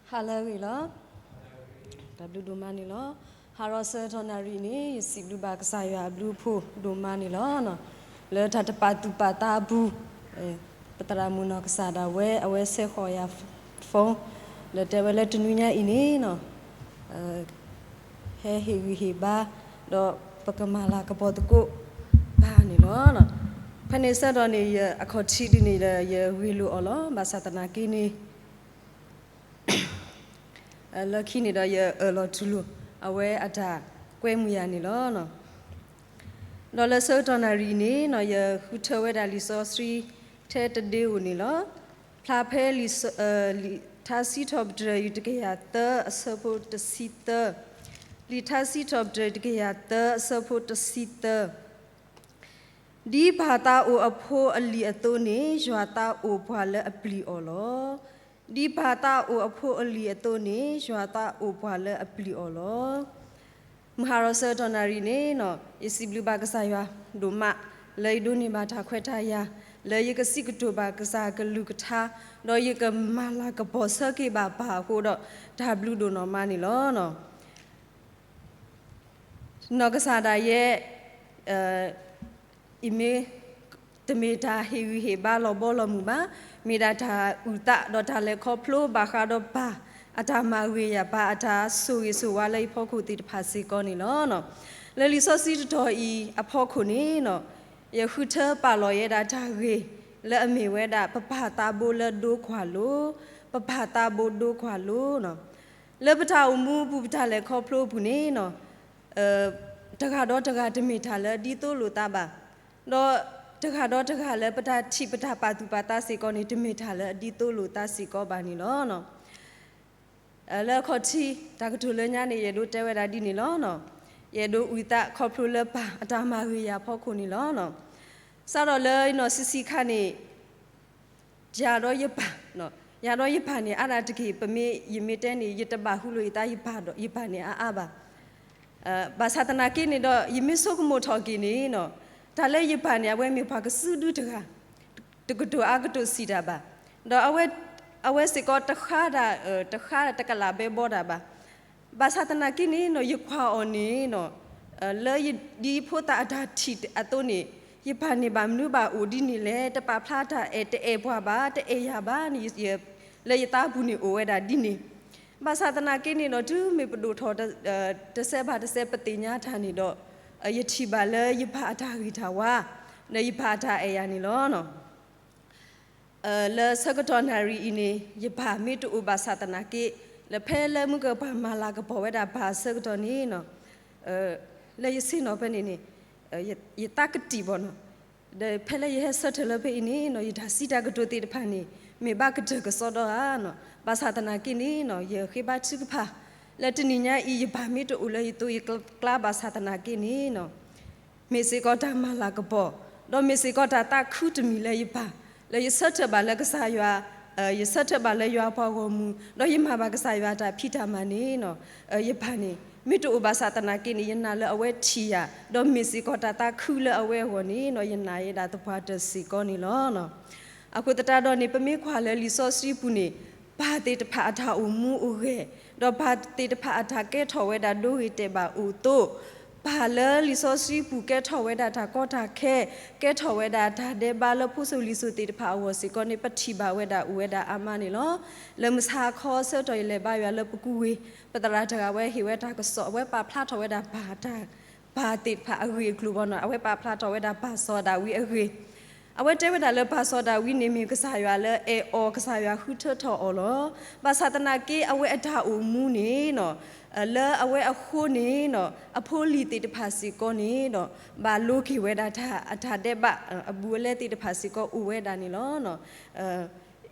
ဟါလၢအဂ့ၤလီၤ. တၢ်ဘျုးဒိၣ်မးန့ၣ်လီၤ. ဟါရီၣ်ဆၢကတီၢ်နၣ်ရံၣ်အံၤန့ၣ် ယစံးဘျုးဘၣ်ကစၢ်ယွၤအဘျုးအဖှိၣ်ဒိၣ်မးန့ၣ်လီၤ. လၢတၢ်တပာ်သူၣ်ပာ်သးအပူၤ ပသရၣ်မုၣ်နီၢ်ကစၢ်ဒၣ်ဝဲ အဝဲဆဲးဃီၤယၤ phone လၢတဲဝဲလၢတနွံညါအံၤန့ၣ် ဟဲဟ့ၣ်ဂံၢ်ဟ့ၣ်ဘါ ဒီးပကမၤလၤကပီၤသကိးဘၣ်န့ၣ်လီၤ. ဖဲန့ၣ်ဆၢကတီၢ်န့ၣ် အခီၣ်ထံးဒ်န့ၣ်ဒီး ယဂ့ၢ်လိာ်အီၤလီၤ. ဘၣ်ဆၣ်သနာ်က့န့ၣ် လၢခံန့ၣ်ဒီး ယအၢၣ်လီၤတူၢ်လိာ် အဝဲအတၢ်ကွဲမုာ်ယၤန့ၣ်လီၤ. ဒီးလၢဆၢကတီၢ်နၣ်ရံၣ်အံၤန့ၣ် ယဃုထၢဝဲဒၣ်လံာ်စီဆှံထဲတဒ့ဧိၤန့ၣ်လီၤ. ဖျါဖဲလံာ် ထါစံးထီၣ်ပတြၢၤ တကယၤသၢ အဆၢဖိတဆံသၢ, လံာ်ထါစံးထီၣ်ပတြၢၤ တကယၤသၢ အဆၢဖိတဆံသၢ ဒ်ပၢ်သးအိၣ်အဖိအလံၤအသိးန့ၣ် ယွၤသးအိၣ်ပှၤလၢအပျံၤအီၤလီၤ. ဒ်ပၢ်သးအိၣ်အဖိအလံၤအသိးန့ၣ် ယွၤသးအိၣ်ပှၤလၢအပျံၤအီၤလီၤ. မုၢ်ဟါရီၣ်ဆၢကတီၢ်နၣ်ရံၣ်န့ၣ် ယစံးဘျုးဘၣ်ကစၢ်ယွၤဒိၣ်မး လၢယဒိးန့ၢ်ဘၣ်တၢ်ခွဲးတၢ်ယာ် လၢယကစံးကတိၤဘၣ်ကစၢ်အကလုၢ်ကထါ ဒီးယကမၤလၤကပီၤဆၢက့ၤဘၣ်ပၢ်အဃိဒီး တၢ်ဘျုးဒိၣ်နီၢ်မးန့ၣ်လီၤ. နီၢ်ကစၢ်ဒၣ်ယဲ အံၤမ့ၢ် တမ့ၢ်တၢ်ဟ့ၣ်ဂံၢ်ဟ့ၣ်ဘါလီၤဘီလီၤမုၢ်ဘၣ်, မ့ၢ်ဒၣ်တၢ်အုၣ်သးဒီးတၢ်လဲၤခီဖျိ ဘၣ်ဃးဒီးပၢ်အတၢ်မၤဂ့ၤယၤ ပၢ်အတၢ်ဆိၣ်ဂ့ၤဆိၣ်ဝါလၢယဖီခိၣ်သ့ၣ်တဖၣ်စ့ၢ်ကီးန့ၣ်လီၤ. လၢလံာ်စီဆှံတတီၤအံၤအဖီခိၣ်န့ၣ် ယဃုထၢပာ်လီၤယဲဒၣ်တၢ်ဂ့ၢ် လၢအမ့ၢ်ဝဲဒၣ် ပပၢ်သးဘိလၢဒိကွၢ်လိၤ, ပပၢ်သးဘိဒိကွၢ်လိၤ လၢပတၢ်အိၣ်မူအပူၤ ပတၢ်လဲၤခီဖျိအပူၤန့ၣ် တဂၤဒီးတဂၤတမ့ၢ်တၢ်လၢအဒ်သိးလိာ်သးဘၣ်, ဒီးတဂၤဒီးတဂၤလၢပတၢ်ထံၣ်ပတၢ်ပာ်သူၣ်ပာ်သးစ့ၢ်ကီးန့ၣ် တမ့ၢ်တၢ်လၢအဒ်သိးလိာ်သးစ့ၢ်ကီးဘၣ်န့ၣ်လီၤ. လၢအခီၣ်ထံးတၢ်ကတိၤလၢညါန့ၣ် ယအဲၣ်ဒိးတဲဝဲဒၣ်ဒ်န့ၣ်လီၤ. ယအဲၣ်ဒိးအုၣ်သးခီဖျိလၢပၢ်အတၢ်မၤဂ့ၤယၤအဖီခိၣ်န့ၣ်လီၤ. စးထီၣ်လၢနီၢ်ဆံးဆံးခါန့ၣ် ယၤဒီးယပၢ်, ယၤဒီးယပၢ်န့ၣ် အါဒၣ်တက့ၢ်. ပမ့ၢ် ယမ့ၢ်တဲန့ၣ် ယတဘၣ်ဟူလိာ်ယသး ယပၢ်ဒီးယပၢ်န့ၣ်အါအါဘၣ်. ဘၣ်ဆၣ်သနာ်က့န့ၣ်ဒီး ယမ့ၢ်ဆိကမိၣ်ထီၣ်က့ၤန့ၣ် တၢ်လၢယပၢ်န့ၣ် အဝဲမ့ၢ်ပှၤကစုဒုတဂၤ, တကတိၤအါကတိၤစံးတၢ်ဘၣ်, ဒီး အဝဲစ့ၢ်ကီးတဃါဒၣ် တဃါတကလးဘဲဘီတၢ်ဘၣ်. ဘၣ်ဆၣ်သနာ်က့န့ၣ် ယကွၢ်အီၤန့ၣ် လၢဒ်ယဖိသၣ်အတၢ်ထံၣ်အသိးန့ၣ် ယပၢ်န့ၣ်ဘၣ်မနုၤဘၣ်အိၣ်ဒ်န့ၣ်လဲၣ်, တပာ်ဖျါတၢ်အဲၣ်တအဲၣ်ပှၤဘၣ်, တအဲၣ်ယၤဘၣ်န့ၣ် လၢယသးပူၤန့ၣ်အိၣ်ဝဲဒၣ်ဒ်န့ၣ်. ဘၣ်ဆၣ်သနာ်က့န့ၣ်ဒီး တုၤမ့ၢ်ပဒိၣ်ထီၣ် တစဲးဘၣ်တစဲး ပသ့ၣ်ညါတၢ်န့ၣ်ဒီး ယထံၣ်ဘၣ်လၢယပၢ်အတၢ်ဂ့ၤတၢ်ဝါ ဒီးယပၢ်အတၢ်အဲၣ်ယၤန့ၣ်လီၤ. လၢဆၢကတီၢ်နၣ်ရံၣ်အံၤန့ၣ် ယပၢ်မ့ၢ်တအိၣ်ဘၣ်ဆၣ်သနာ်က့ လၢဖဲလၢမုၢ်ကပၢ်မၤလၤကပီၤဝဲဒၣ်ပၢ်အဆၢကတီၢ်န့ၣ် လၢယဆ့ၣ်နီၤဖဲန့ၣ်န့ၣ် ယသးကတံၢ်ဘၣ်နီၤ, ဒီးဖဲလၢယဟဲဆၢထၢၣ်လၢဖဲအံၤန့ၣ် ယတၢ်စံးတၢ်ကတိၤသ့ၣ်တဖၣ်န့ၣ် မ့ၢ်ဘၣ်ကတၢၢ်ကစီဒီဧါနီၤ. ဘၣ်ဆၣ်သနာ်က့န့ၣ် ယဃ့ဘါထုကဖၣ် လၢတနံၤညါအံၤ ယပၢ်မ့ၢ်တအိၣ်လၢယသိးယကျါဘၣ်ဆၣ်သနာ်က့န့ၣ် မ့ၢ်စ့ၢ်ကီးတၢ်မၤလၤကပီၤ, ဒီးမ့ၢ်စ့ၢ်ကီးတၢ်သးခုတမံၤလၢယပၢ်, လၢယဆၢထၢၣ်ဘၣ်လၢကစၢ်ယွၤ, ယဆၢထၢၣ်ဘၣ်လၢယွၤပှၤဂီၢ်မုၢ်, ဒီးယမၤဘၣ်ကစၢ်ယွၤတၢ်ဖံးတၢ်မၤန့ၣ် ယပၢ်န့ၣ် မ့ၢ်တအိၣ်ဘၣ်ဆၣ်သနာ်က့န့ၣ် ယနာ်လၢအဝဲထံၣ်ယၤ, ဒီးမ့ၢ်စ့ၢ်ကီးတၢ်သးခုလၢအဝဲအဂီၢ်န့ၣ် ယနာ်ယဲဒၣ်သပှၢ်တၢၢ်စ့ၢ်ကီးန့ၣ်လီၤ. အဃိသတးဒီးန့ၣ် ပမ့ၢ်ကွၢ်လၢလံာ်စီဆှံပူၤန့ၣ် ပၢ်သ့ၣ်တဖၣ်အတၢ်အိၣ်မူအိၣ်ဂဲၤ, ဒီးပၢ်သ့ၣ်တဖၣ်အတၢ်ကဲထီၣ်ဝဲဒၣ်ဒိဂ့ၤတဲာ်ဘၣ်အိၣ်အသိး, ပၢ်လၢလံာ်စီဆှံပူၤကဲထီၣ်ဝဲဒၣ်တၢ်ကီတၢ်ခဲ, ကဲထီၣ်ဝဲဒၣ်တၢ်ဒဲးဘးလၢဖိစိၤလံၤစိၤသ့ၣ်တဖၣ်အဂီၢ်စ့ၢ်ကီးန့ၣ် ပထံၣ်ဘၣ်ဝဲဒၣ်အိၣ်ဝဲဒၣ်အါမးန့ၣ်လီၤ. လၢမုၢ်ဆါခီဆၢကတီၢ်ယလဲၤဘါယွၤလၢပကူဝ့ၤ, ပသရၣ်တဂၤဝဲဟ့ၣ်ဝဲတၢ်ကစီၣ် အဝဲပာ်ဖျါထီၣ်ဝဲဒၣ်ပၢ်တၢ် ပၢ်သ့ၣ်တဖၣ်အဂ့ၢ်အကျိၤဘၣ်နီၤ, အဝဲပာ်ဖျါထီၣ်ဝဲဒၣ်ပၢ်စီၤဒၤဝံးအဂ့ၢ်, အဝဲတဲဝဲဒၣ်လၢပၢ်စီၤဒၤဝံးန့ၣ်မ့ၢ်ကစၢ်ယွၤလၢအဲၣ်အီၤ ကစၢ်ယွၤဃုထၢထီၣ်အီၤလီၤ. ဘၣ်ဆၣ်သနာ်က့အဝဲအတၢ်အိၣ်မူန့ၣ် လၢအဝဲအဃိန့ၣ် အဖိအလံၤသ့ၣ်တဖၣ်စ့ၢ်ကီးန့ၣ်ဒီး ဘၣ်လိးက့ၤဝဲဒၣ်တၢ်အတၢ်ဒဲးဘး အဘူးအလဲသ့ၣ်တဖၣ်စ့ၢ်ကီးအိၣ်ဝဲဒၣ်န့ၣ်လီ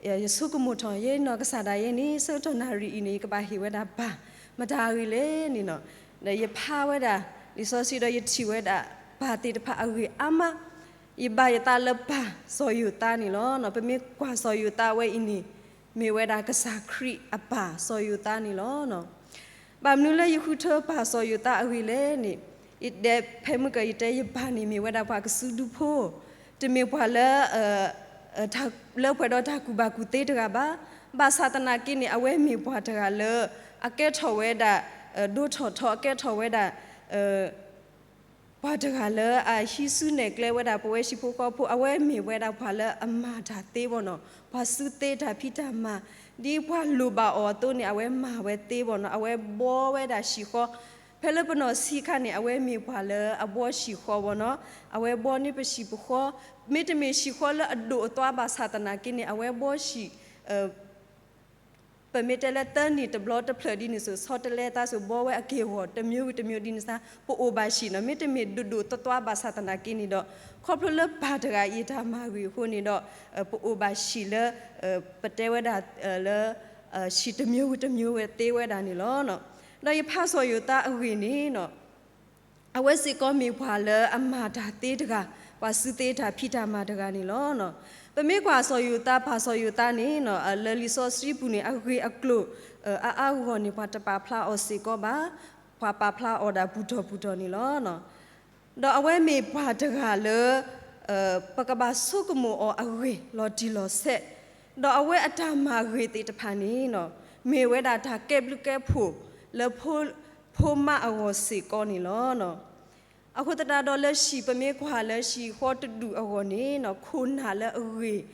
ၤ. ယဆိကမိၣ်ထီၣ်ယဲနီၢ်ကစၢ်ဒၣ်ယဲန့ၣ် ဆၢကတီၢ်နၣ်ရံၣ်အံၤန့ၣ် ယကဘၣ်ဟ့ၣ်ဝဲဒၣ်ပၢ် မတၤအဂ့ၢ်လဲၣ်န့ၣ်နီၤ, ဒီးယဖးဝဲဒၣ်လံာ်စီဆှံဒီးယထံၣ်ဝဲဒၣ် ပၢ်သ့ၣ်တဖၣ်အဂ့ၢ်အါမး, ယဘၣ်ယသးလၢပၢ်စီၤယိၤသးန့ၣ်လီၤ. ပမ့ၢ်ကွၢ်စီၤယိၤသးဝဲအံၤန့ၣ် မ့ၢ်ဝဲဒၣ်ကစၢ်ခရံာ်အပၢ်စီၤယိၤသးန့ၣ်လီၤ. ဘၣ်မနုၤလၢယဃုထၢပၢ်စီၤယိၤသးအဂ့ၢ်လဲၣ်န့ၣ်, ယတဲဖဲမုၢ်ကၢ ယတဲယပၢ်န့ၣ်မ့ၢ်ဝဲဒၣ်ပှၤကစုဒုဖိ, တမ့ၢ်ပှၤလၢ လၢပှဲၤဒီးတၢ်ကူၣ်ဘၣ်ကူၣ်သ့တဂၤဘၣ်. ဘၣ်ဆၣ်သနာ်က့န့ၣ် အဝဲမ့ၢ်ပှၤတဂၤလၢ အကဲထီၣ်ဝဲဒၣ် ဒိၣ်ထီၣ်ထီ အကဲထီၣ်ဝဲဒၣ် ပှၤတဂၤလၢအဟံးစုနဲၣ်ကျဲဝဲဒၣ် ပဝဲဟံၣ်ဖိဃီဖိ, အဝဲမ့ၢ်ဝဲဒၣ်ပှၤလၢအမၤတၢ်သ့ဘၣ်နီၤ, ပှၤစုသ့တၢ်ဖံးတၢ်မၤ, ဒ်ပှၤလိၣ်ဘၣ်အီၤအသိးန့ၣ် အဝဲမၤဝဲသ့ဘၣ်နီၤ, အဝဲဘှီဝဲဒၣ်ဟံၣ်ဃီ, ဖဲလၢပနီၢ်ဆံးခါန့ၣ် အဝဲမ့ၢ်ပှၤလၢအဘှီဟံၣ်ဃီဘၣ်နီၤ, အဝဲဘှီန့ၢ်ပဟံၣ်ပဃီ, မ့တမ့ၢ်ဟံၣ်ဃီလၢအဒိၣ်အသွါဘၣ်ဆၣ်သနာ်က့န့ၣ် အဝဲဘှီဟံၣ် ပမ့ၢ်တဲလၢသၢနံၣ်တဘျီတဖျၢၣ်ဒ်န့ၣ်စိၤ ဆီတလဲသးစိၤ ဘှီဝဲအက့ၢ်အဂီၤ တမျိုးဝံၤတမျိုးဒ်န့ၣ်စါ ပအိၣ်ဘၣ်ဟံၣ်နီၤ, မ့တမ့ၢ်ဒိၣ်ဒိၣ်သွါသွါဘၣ်ဆၣ်သနာ်က့န့ၣ်ဒီး ခီဖျိလၢပၢ်တဂၤအံၤအတၢ်မၤဂ့ၤအဃိန့ၣ်ဒီး ပအိၣ်ဘၣ်ဟံၣ်လၢ ပတဲဝဲဒၣ်လၢ ဟံၣ်တမျိုးဝံၤတမျိုးဝဲသ့ဝဲဒၣ်န့ၣ်လီၤ. ဒီးယဖးစီၤယိၤသးအဂ့ၢ်န့ၣ်နီၤ အဝဲစ့ၢ်ကီးမ့ၢ်ပှၤလၢအမၤတၢ်သ့တဂၤ, ပှၤစုသ့တၢ်ဖံးတၢ်မၤတဂၤန့ၣ်လီၤ. ပမ့ၢ်ကွၢ်စီၤယိၤသး, ပၢ်စီၤယိၤသးန့ၣ် လၢလံာ်စီဆှံပူၤန့ၣ် အဂ့ၢ်အကျိၤ အအါဂီၢ်န့ၣ် ပှၤတပာ်ဖျါအီၤစ့ၢ်ကီးဘၣ်, ပှၤပာ်ဖျါအီၤဒၣ်ပူၤထီၣ်ပူၤထီၣ်န့ၣ်လီၤ. ဒီးအဝဲမ့ၢ်ပှၤတဂၤလၢ ပကဘၣ်ဆိကမိၣ်အီၤအဂ့ၢ်လီၤတံၢ်လီၤဆဲး, ဒီးအဝဲအတၢ်မၤဂ့ၤသ့ၣ်တဖၣ်န့ၣ် မ့ၢ်ဝဲဒၣ်တၢ်ကဲဘျုးကဲဖှိၣ်လၢ ဖိမါအဂီၢ်စ့ၢ်ကီးန့ၣ်လီၤ. အဃိသတးဒီးလၢဟံၣ် ပမ့ၢ်ကွၢ်လၢဟံၣ်ဃီတဒူၣ်အဂီၢ်န့ၣ် ခိၣ်နၢ်လၢအဂ့ၤ,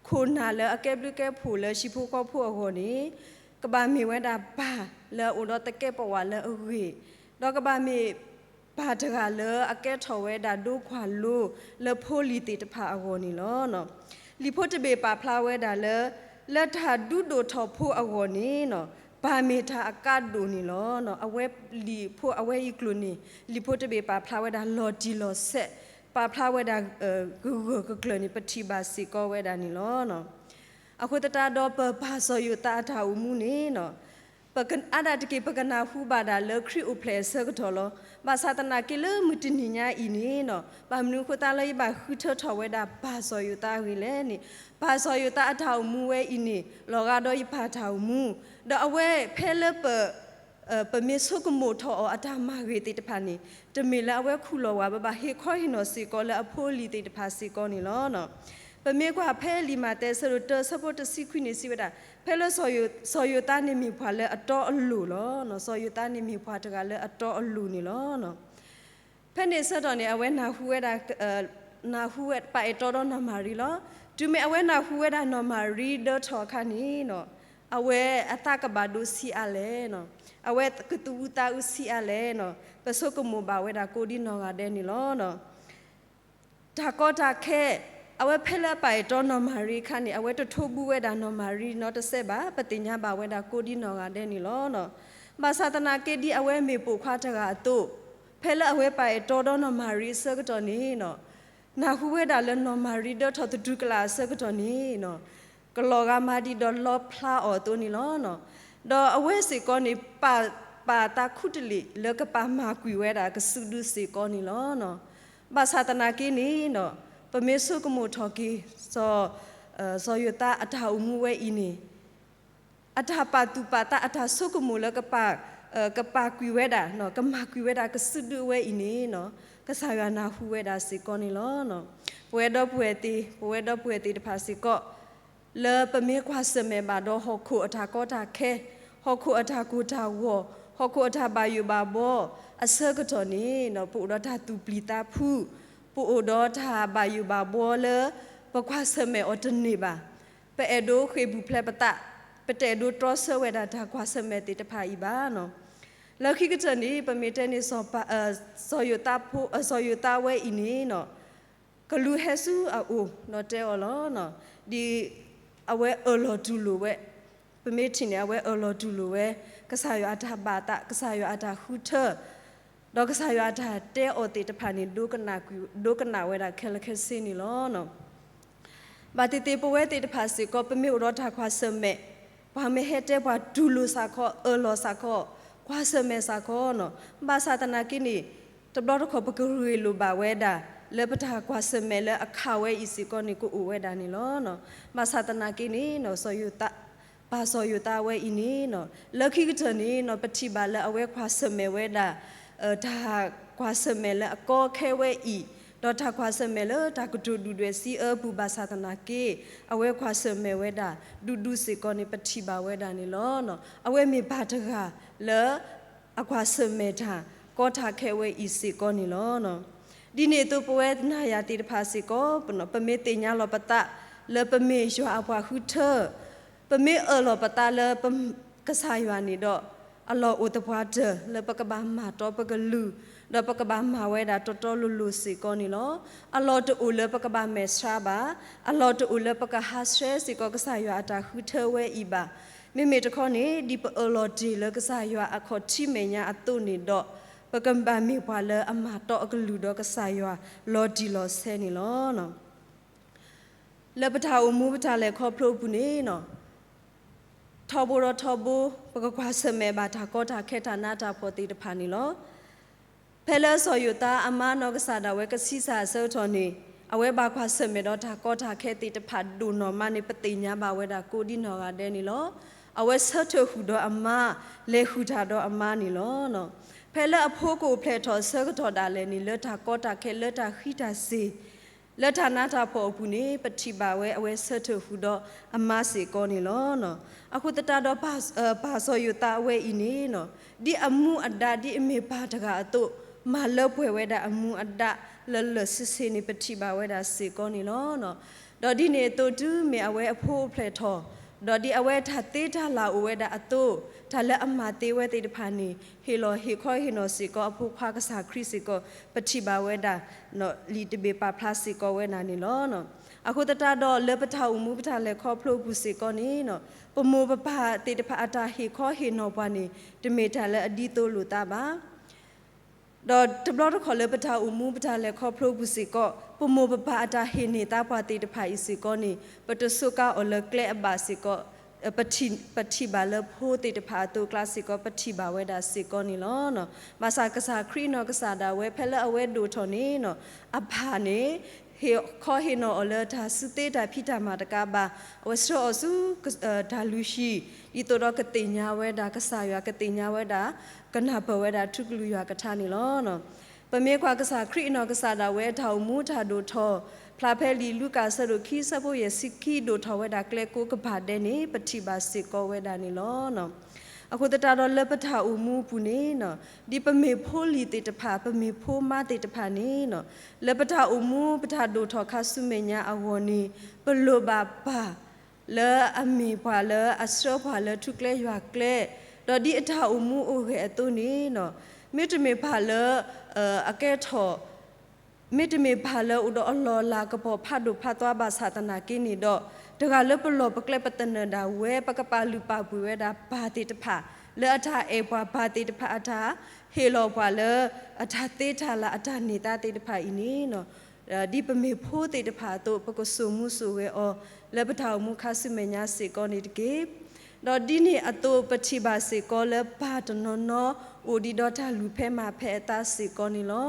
ခိၣ်နၢ်လၢအကဲဘျုးကဲဖှိၣ်လၢဟံၣ်ဖိဃီဖိအဂီၢ်န့ၣ် ကဘၣ်မ့ၢ်ဝဲဒၣ်ပၢ်လၢအအိၣ်ဒီးသကဲးပဝးလၢအဂ့ၤ, ဒီးကဘၣ်မ့ၢ်ပၢ်တဂၤလၢအကဲထီၣ်ဝဲဒၣ်ဒိခွါလိ လၢဖိလံၤသ့ၣ်တဖၣ်အဂီၢ်န့ၣ်လီၤ. လံာ်ဖိတဘ့ၣ်ပာ်ဖျါဝဲဒၣ်လၢ လၢတၢ်ဒုးဒိၣ်ထီၣ်ဖိအဂီၢ်န့ၣ် ပၢ်မ့ၢ်တၢ်အကါဒိၣ်န့ၣ်လီၤ. အဝဲလံာ်ဖိအဝဲအံၤကျိၤန့ၣ် လံာ်ဖိတဘ့ၣ်ပာ်ဖျါဝဲဒၣ်လီၤတံၢ်လီၤဆဲး, ပာ်ဖျါဝဲဒၣ် ကဂၢၢ်ကကျၢၢ်န့ၣ် ပထံၣ်ဘၣ်စ့ၢ်ကီးဝဲဒၣ်န့ၣ်လီၤ. အဃိသတးဒီးပပၢ်စီၤယိၤသးအတၢ်အိၣ်မူန့ၣ် အါဒၣ်တက့ၢ် ပကနၢ်ဟူဘၣ်ဒၣ်လၢခရံာ်အိၣ်ဖျဲၣ်အဆၢကတီၢ်လီၤ. ဘၣ်ဆၣ်သနာ်က့လၢမုၢ်တနံၤညါအံၤန့ၣ် ဘၣ်မနုၤအဃိသတးလၢယဘၣ်ဃုထၢထီၣ်ဝဲဒၣ်ပၢ်စီၤယိၤသးအဂ့ၢ်လဲၣ်န့ၣ်, ပၢ်စီၤယိၤသးအတၢ်အိၣ်မူဝဲအံၤန့ၣ် လီၤဂာ်ဒီးယပၢ်တၢ်အိၣ်မူ, ဒီးအဝဲဖဲလၢပ ပမ့ၢ်ဆိကမိၣ်ထီၣ်အီၤအတၢ်မၤဂ့ၤသ့ၣ်တဖၣ်န့ၣ် တမ့ၢ်လၢအဝဲခူၣ်လီၤဝဲဘၣ်, ဟ့ၣ်ခီဟ့ၣ်နီၤစ့ၢ်ကီးလၢအဖိအလံၤသ့ၣ်တဖၣ်စ့ၢ်ကီးန့ၣ်လီၤ. ပမ့ၢ်ကွၢ်ဖဲလံာ်မးသဲအဆၢဒိၣ်တၢအဆၢဖိတဆံခွံန့ၣ်စံးဝဲဒၣ်, ဖဲလၢစီၤယိၤသးန့ၣ်မ့ၢ်ပှၤလၢအတီအလိၤလီၤ. စီၤယိၤသးန့ၣ်မ့ၢ်ပှၤတဂၤလၢအတီအလိၤန့ၣ်လီၤ. ဖဲန့ၣ်အဆၢကတီၢ်န့ၣ် အဝဲနၢ်ဟူဝဲဒၣ် နၢ်ဟူဝဲပာ်အဲၣ်တီဒီးနီၢ်မၤရံလီၤ. တုၤမ့ၢ်အဝဲနၢ်ဟူဝဲဒၣ်နီၢ်မၤရံဒၢထီၣ်အခါန့ၣ် အဝဲအသးကဘၣ်ဒိဆံးအါလဲၣ်, အဝဲကသူၣ်အုးသးအုးဆံးအါလဲၣ်, ပဆိကမိၣ်ဘၣ်ဝဲဒၣ်ကိးဒ်နီၢ်ဂၤဒဲးန့ၣ်လီၤ. တၢ်ကီတၢ်ခဲ, အဝဲဖဲလၢအပာ်အဲၣ်တီနီၢ်မၤရံအခါန့ၣ် အဝဲတထိဘူးဝဲဒၣ်နီၢ်မၤရံနီတစဲးဘၣ်, ပသ့ၣ်ညါဘၣ်ဝဲဒၣ်ကိးဒ်နီၢ်ဂၤဒဲးန့ၣ်လီၤ. ဘၣ်ဆၣ်သနာ်က့ဒ်အဝဲမ့ၢ်ပိာ်ခွါတဂၤအသိး, ဖဲလၢအဝဲပာ်အဲၣ်တီဒီးနီၢ်မၤရံအဆၢကတီၢ်န့ၣ် နၢ်ဟူဝဲဒၣ်လၢနီၢ်မၤရံဒၢထီၣ်သတူၢ်ကလာ်အဆၢကတီၢ်န့ၣ် ကလီၤဂာ်မးဒံးဒီးလီဖျါအီၤအသိးန့ၣ်လီၤ. ဒီးအဝဲစ့ၢ်ကီးန့ၣ် ပာ်ပာ်သးခူတလ့ၢ်လၢကပာ်မၤကွံာ်ဝဲဒၣ်ကစုဒုစ့ၢ်ကီးန့ၣ်လီၤ. ဘၣ်ဆၣ်သနာ်က့န့ၣ် ပမ့ၢ်ဆိကမိၣ်ထီၣ်က့ၤ စီၤယိၤသးအတၢ်အိၣ်မူဝဲအံၤန့ၣ် အတၢ်ပာ်သူၣ်ပာ်သး အတၢ်ဆိကမိၣ်လၢ ကပာ်ကွံာ်ဝဲဒၣ် ကမၤကွံာ်ဝဲဒၣ်ကစုဒုအဝဲအံၤန့ၣ် ကစၢ်ယွၤနၢ်ဟူဝဲဒၣ်စ့ၢ်ကီးန့ၣ်လီၤ. ပဝဲဒီပုၢ်ဝဲၢ်သ့ၣ်, ပဝဲဒီပုၢ်ဝဲၢ်သ့ၣ်တဖၣ်စ့ၢ်ကီး လၢပမ့ၢ်ကွၢ်ဆၢၣ်မဲာ်ဘၣ်ဒီးဟီၣ်ခိၣ်အတၢ်ကီတၢ်ခဲ, ဟီၣ်ခိၣ်အတၢ်ကိၢ်တၢ်ဂီၤ, ဟီၣ်ခိၣ်အတၢ်ဘၣ်ယိၣ်ဘၣ်ဘှီအဆၢကတီၢ်န့ၣ် ပအိၣ်ဒီးတၢ်သူၣ်ပျံၤသးဖုး, ပအိၣ်ဒီးတၢ်ဘၣ်ယိၣ်ဘၣ်ဘှီလၢ ပကွၢ်ဆၢၣ်မဲာ်အီၤတန့ၢ်ဘၣ်. ပအဲၣ်ဒိးဃ့ၢ်ပူၤဖျဲးပသး, ပတအဲၣ်ဒိးတြီဆၢဝဲဒၣ်တၢ်ကွၢ်ဆၢၣ်မဲာ်သ့ၣ်တဖၣ်အံၤဘၣ်. လၢခံကတၢၢ်န့ၣ် ပမ့ၢ်တဲန့ၣ် စီၤယိၤသးဖိ, စီၤယိၤသးဝဲအံၤန့ၣ် ကလူးဟဲဆူအအိၣ်ဒီးတဲအီၤလီၤ. ဒ်အဝဲအၢၣ်လီၤတူၢ်လိာ်ဝဲ, ပမ့ၢ်ထံၣ်န့ၣ် အဝဲအၢၣ်လီၤတူၢ်လိာ်ဝဲ ကစၢ်ယွၤအတၢ်ဘၣ်သး, ကစၢ်ယွၤအတၢ်ဃုထၢ, ဒီးကစၢ်ယွၤအတၢ်တဲအီၤသ့ၣ်တဖၣ်န့ၣ် ဒိကနၣ်ဝဲဒၣ်ခဲလၢာ်ခဲဆ့န့ၣ်လီၤ. ဘၣ်သ့ၣ်သ့ၣ် ပဝဲသ့ၣ်တဖၣ်စ့ၢ်ကီး ပမ့ၢ်အိၣ်ဒီးတၢ်ကွၢ်ဆၢၣ်မဲာ်, ပှၤမ့ၢ်ဟဲတဲပှၤတူၢ်လိာ်စ့ၢ်ကီး, အၢၣ်လီၤစ့ၢ်ကီး, ကွၢ်ဆၢၣ်မဲာ်စ့ၢ်ကီး, ဘၣ်ဆၣ်သနာ်က့န့ၣ် တဘျီတခီၣ်ပကရ့လိာ်ဘၣ်ဝဲဒၣ် လၢပတၢ်ကွၢ်ဆၢၣ်မဲာ်လၢအခးဝဲအံၤစ့ၢ်ကီးန့ၣ် ကအိၣ်ဝဲဒၣ်န့ၣ်လီၤ. ဘၣ်ဆၣ်သနာ်က့န့ၣ် ပၢ်စီၤယိၤသးဝဲအံၤန့ၣ် လၢခံကတၢၢ်န့ၣ် ပထံၣ်ဘၣ်လၢအဝဲကွၢ်ဆၢၣ်မဲာ်ဝဲဒၣ် တၢ်ကွၢ်ဆၢၣ်မဲာ်လၢအကီခဲဝဲအံၤ ဒီးတၢ်ကွၢ်ဆၢၣ်မဲာ်လၢတၢ်ကတိၤဒုၣ်ဒွဲၣ်စံးအၢအပူၤဘၣ်ဆၣ်သနာ်က့ အဝဲကွၢ်ဆၢၣ်မဲာ်ဝဲဒၣ် ဒူဒူစ့ၢ်ကီးန့ၣ် ပထံၣ်ဘၣ်ဝဲဒၣ်န့ၣ်လီၤ. အဝဲမ့ၢ်ပၢ်တဂၤလၢ အကွၢ်ဆၢၣ်မဲာ်တၢ်ကီတၢ်ခဲဝဲအံၤစ့ၢ်ကီးန့ၣ်လီၤ. ဒ်န့ၣ်အသိးပဝဲနၤယၤသ့ၣ်တဖၣ်စ့ၢ်ကီး ပမ့ၢ်သ့ၣ်ညါလီၤပသး လၢပမ့ၢ်ယွၤအပှၤဃုထၢ ပမ့ၢ်အၢၣ်လီၤပသးလၢ ကစၢ်ယွၤန့ၣ်ဒီး အလီၢ်အိၣ်သပှၢ်တၢၢ်လၢပကဘၣ်မၤတီပကလုၢ်, ဒီးပကဘၣ်မၤဝဲဒၣ်တီတီလိၤလိၤစ့ၢ်ကီးန့ၣ်လီၤ. အလီၢ်တအိၣ်လၢပကဘၣ်မဲာ်ဆှးဘၣ်, အလီၢ်တအိၣ်လၢပကဟးဆှဲးစ့ၢ်ကီးကစၢ်ယွၤအတၢ်ဃုထၢဝဲအံၤဘၣ်. မ့မ့ၢ်တခီန့ၣ် ဒ်ပအၢၣ်လီၤတ့ၢ်လၢကစၢ်ယွၤအခီၣ်ထံးမဲာ်ညါအသိးန့ၣ်ဒီး ပကဘၣ်မ့ၢ်ပှၤလၢအမၤတီအကလုၢ်ဒီးကစၢ်ယွၤလီၤတံၢ်လီၤဆဲးန့ၣ်လီၤ. လၢပတၢ်အိၣ်မူပတၢ်လဲၤခီဖျိအပူၤန့ၣ် ထီဘိဒီးထီဘိ ပကကွၢ်ဆၢၣ်မဲာ်ဘၣ်တၢ်ကီတၢ်ခဲတၢ်နးတၢ်ဖှီၣ်သ့ၣ်တဖၣ်န့ၣ်လီၤ. ဖဲလၢစီၤယိၤသးအမါနီၢ်ကစၢ်ဒၣ်ဝဲကဆံးစၢ်အဆၢကတီၢ်န့ၣ် အဝဲဘၣ်ကွၢ်ဆၢၣ်မဲာ်ဒီးတၢ်ကီတၢ်ခဲသ့ၣ်တဖၣ်ဒိၣ်နီၢ်မးန့ၣ် ပသ့ၣ်ညါဘၣ်ဝဲဒၣ်ကိးဒ်နီၢ်ဂၤဒဲးန့ၣ်လီၤ. အဝဲဆၢထၢၣ်ဃုာ်ဒီးအမါ, လဲၤဃုာ်တၢ်ဒီးအမါန့ၣ်လီၤ. ဖဲလၢအဖိကအိၣ်ဖျဲၣ်ထီၣ်အဆၢကတီၢ်ဒၣ်လဲာ်န့ၣ် လၢတၢ်ကီတၢ်ခဲ လၢတၢ်ဃံးတၢ်စ့ၤ လၢတၢ်နးတၢ်ဖှီၣ်အပူၤန့ၣ် ပထံၣ်ဘၣ်ဝဲအဝဲဆၢထၢၣ်ဃုာ်ဒီးအမါစ့ၢ်ကီးန့ၣ်လီၤ. အဃိသတးဒီး ပၢ်စီၤယိၤသးအဝဲအံၤန့ၣ် ဒ်အမူအဒါ ဒ်အမ့ၢ်ပၢ်တဂၤအသိး မၤလၢပှဲၤဝဲဒၣ်အမူအဒါလၢလၢာ်ဆ့ဆ့န့ၣ် ပထံၣ်ဘၣ်ဝဲဒၣ်စ့ၢ်ကီးန့ၣ်လီၤ. ဒီးဒ်န့ၣ်အသိးတုၤမ့ၢ်အဝဲအဖိအိၣ်ဖျဲၣ်ထီၣ် ဒီးဒ်အဝဲတၢ်သ့တၢ်လၢ်အိၣ်ဝဲဒၣ်အသိး တၢ်လၢအမၤသ့ဝဲသ့ၣ်တဖၣ်န့ၣ် ဟ့ၣ်လီၤဟ့ၣ်ခီဟ့ၣ်နီၤစ့ၢ်ကီးအဖိခွါကစၢ်ခရံာ်စ့ၢ်ကီး ပထံၣ်ဘၣ်ဝဲဒၣ် လံာ်တဘ့ၣ်ပာ်ဖျါစ့ၢ်ကီးဝဲဒၣ်န့ၣ်လီၤ. အဃိသတးဒီးလၢပတၢ်အိၣ်မူပတၢ်လဲၤခီဖျိအပူၤစ့ၢ်ကီးန့ၣ် ပမိၢ်ပပၢ်သ့ၣ်တဖၣ်အတၢ်ဟ့ၣ်ခီဟ့ၣ်နီၤပှၤန့ၣ် တမ့ၢ်တၢ်လၢအဒ်သိးလိာ်သးဘၣ်. ဒီးတဘျီတခီၣ်လၢပတၢ်အိၣ်မူပတၢ်လဲၤခီဖျိအပူၤစ့ၢ်ကီး ပမိၢ်ပပၢ်အတၢ်ဟ့ၣ်န့ၢ်သါပှၤသ့ၣ်တဖၣ်အံၤစ့ၢ်ကီးန့ၣ် ပတစူးကါအီၤလၢကျဲအဘၣ်စ့ၢ်ကီး ပထံၣ်ဘၣ်လၢဖိသ့ၣ်တဖၣ်အသိးအကျါစ့ၢ်ကီး ပထံၣ်ဘၣ်ဝဲဒၣ်စ့ၢ်ကီးန့ၣ်လီၤ. ဘၣ်ဆၣ်ကစၢ်ခရံာ်နီၢ်ကစၢ်ဒၣ်ဝဲ ဖဲလၢအဝဲဒိၣ်ထီၣ်န့ၣ် အပၢ်န့ၣ် ဟ့ၣ်ခီဟ့ၣ်နီၤအီၤလၢတၢ်စုသ့တၢ်ဖံးတၢ်မၤတကးဘၣ် အဝဲဆှၢအီၤဆူ တၢ်လုၢ်ဟံၣ် ဒ်သိးဒီးကသ့ၣ်ညါဝဲဒၣ်ကစၢ်ယွၤ ကသ့ၣ်ညါဝဲဒၣ် ကနၢ်ပၢၢ်ဝဲဒၣ်ထူကလုၢ်ယွၤကထါန့ၣ်လီၤ. ပမ့ၢ်ကွၢ်ကစၢ်ခရံာ်အနီၢ်ကစၢ်ဒၣ်ဝဲတၢ်အိၣ်မူတၢ်ဒိၣ်ထီၣ် ဖျါဖဲလံာ်လူၤကၣ်အဆၢဒိၣ်ခံ အဆၢဖိယဲၢ်ဆံခံ ဒိၣ်ထီၣ်ဝဲဒၣ်ကျဲကိးကပၤဒဲးန့ၣ် ပထံၣ်ဘၣ်စ့ၢ်ကီးဝဲဒၣ်န့ၣ်လီၤ. အဃိသတးဒီးလၢပတၢ်အိၣ်မူအပူၤန့ၣ် ဒ်ပမ့ၢ်ဖိလံၤသ့ၣ်တဖၣ် ပမ့ၢ်ဖိမါသ့ၣ်တဖၣ်န့ၣ် လၢပတၢ်အိၣ်မူပတၢ်ဒိၣ်ထီၣ်ခါဆူမဲာ်ညါအဂီၢ်န့ၣ် ပလိၣ်ဘၣ်ပၢ် လၢအမ့ၢ်ပှၤလၢအဆှၢပှၤလၢထူကျဲယွၤကျဲ, ဒီးဒ်အတၢ်အိၣ်မူအိၣ်ဂဲၤအသိးန့ၣ် မ့တမ့ၢ်ပၢ်လၢ အကဲထီၣ် မ့တမ့ၢ်ပၢ်လၢအိၣ်ဒီးအလီၢ်အလၤကပီၤဖးဒိၣ်ဖးသွါဘၣ်ဆၣ်သနာ်က့န့ၣ်ဒီး တဂၤလၢပလီၢ်ပကျဲပသနၢၣ်ဒၣ်ဝဲ ပကပာ်လုၢ်ပာ်ပှ့ၤဝဲဒၣ်ပၢ်သ့ၣ်တဖၣ် လၢအတၢ်အဲၣ်ပှၤ ပၢ်သ့ၣ်တဖၣ်အတၢ်ဟ့ၣ်လီၤပှၤလၢ အတၢ်သ့တၢ်လၢ် အတၢ်န့ၢ်သါသ့ၣ်တဖၣ်အံၤန့ၣ် ဒ်ပမ့ၢ်ဖိသ့ၣ်တဖၣ်အသိး ပကစိာ်မူစိာ်ဂဲၤအီၤ လၢပတၢ်အိၣ်မူခါဆူမဲာ်ညါစ့ၢ်ကီးန့ၣ်တက့ၢ်. ဒီးဒ်န့ၣ်အသိး ပထံၣ်ဘၣ်စ့ၢ်ကီးလၢပၢ်တနီၤနီၤ အိၣ်ဒံးဒီးတၢ်လုၢ်ဖဲမၤဖဲအသးစ့ၢ်ကီးန့ၣ်လီၤ.